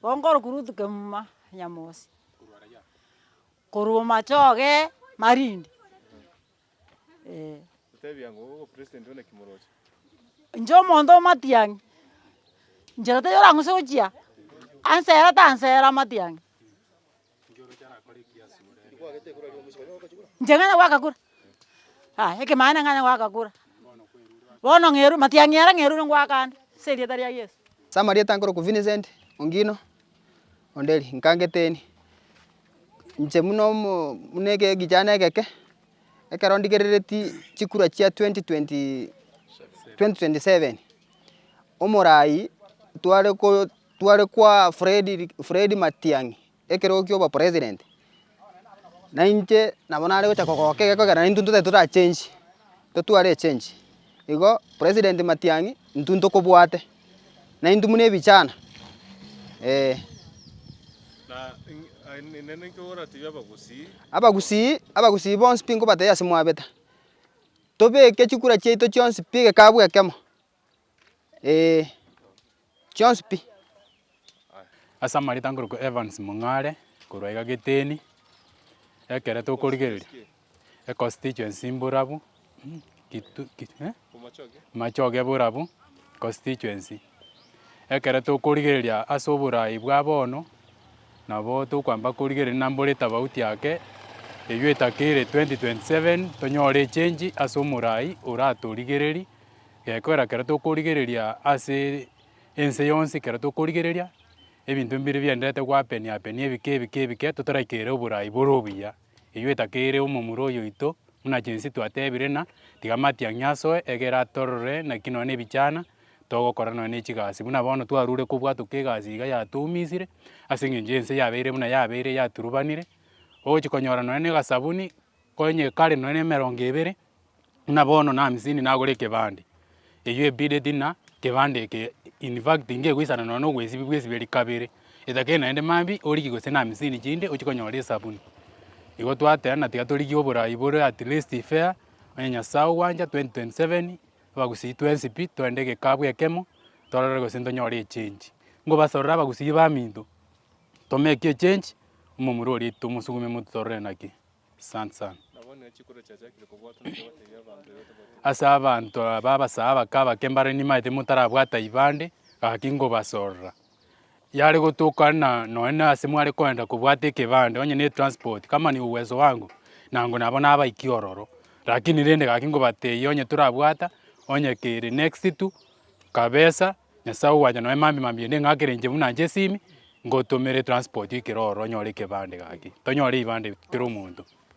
Bono nkorokwa Ruth Kemuma Nyamosi, korwa Bomachoge Marindi, eh. Inche omonto o matiang'i, nchera taiyo orang'use gochia, ansere tansera amatiang'i. Inche ng'anya goaka kura, aya ekemaene ng'anya goaka kura, bono ng'erwe matiang'i ere ng'erure ngoaka ande ase erieta ria Yeso. Ase amarieta nkorokwa Vincent Ongino Onderi, nkangeteni, inche buna omo buna ekichana egeke, ekero ndigereretie chikura chia 2020 2027, omorai tware ko tware kwaa Fred Fred Matiang'i ekerogo kia obopresident, na inche nabo nare gocha kogoka egekogera naintwe ntotagete tora change, totware echange. Igo president Matiang'i intwe ntokobwate, na intwe buna ebichana eh. Abagusii, abagusii bonsi pi nkobatebia ase mwabete, tobeke chikura chiaito chionsi pi egekabu ekemo. Eeh, chionsi pi. Ase amarita nkorokwa Evans Mong'are, korwa iga Geteni, ekere tokorigereria econstituency mborabu kitu ki Machoge borabu constituency. Ekere tokorigereria ase oborai bwa bono, nabo tokwamba korigereria na mbore etabauti ake, eywo etakeire 2027 tonyore echange ase omorai oratorigererie. Gekogera ekero tokorigereria ase ense yonsi ekero tokorigereria, ebinto mbire bienderete gohappen happen ebike ebike ebike totoraikera oborai bore obuya. Eywo etakeire omomura oyo oito buna chinsi twatebire ng'a tiga matiang'i asoe egere atorore naki nonya na ebichana togokora nonya na echigasi. Buna bono twarure kobwatoka egasi iga yatoumisire ase eng'encho ense yabeire buna yabeire yaturubanire, ogochi konyora nonya na egasabuni konye kare nonya na emerongo ebere. Buna bono na hamsini nagore ekebande, eywo ebideti ng'a kebande eke in fact ngegoisana nonya na ogoesibia bwesiberi kabere, etakeire naende mambia origie gose na hamsini chinde ochie konyora esabuni. Igo twateba ng'a tiga torigie oborai bore at least fair, onye Nyasaye ogwancha 2027, abagusii twensi pi toende egekabu ekemo, torore gose ntonyore echange. Ngobasorora abagusii baminto, tomeke echange, omomura oria tomosugume motwe torore naki. Asante sana. Ase abanto aba abasae abake abake mbare nimaete motarabwata ibande, gaki ngobasorora. Yare gotoka na nonye na ase mware koenda kobwata ekebande onye na etransport kama ni uwezo wangu, nango nabo nabaikia ororo. Lakini rende gaki ngobatebia onye torabwata, onye kere next tu, kabesa. Nyasae ogwancha nonya mambia mambia ende ng'akere inche buna inche esimi, ngotomere transport ekero ororo onyore ekebande gaki, tonyore ebibande kera omonto.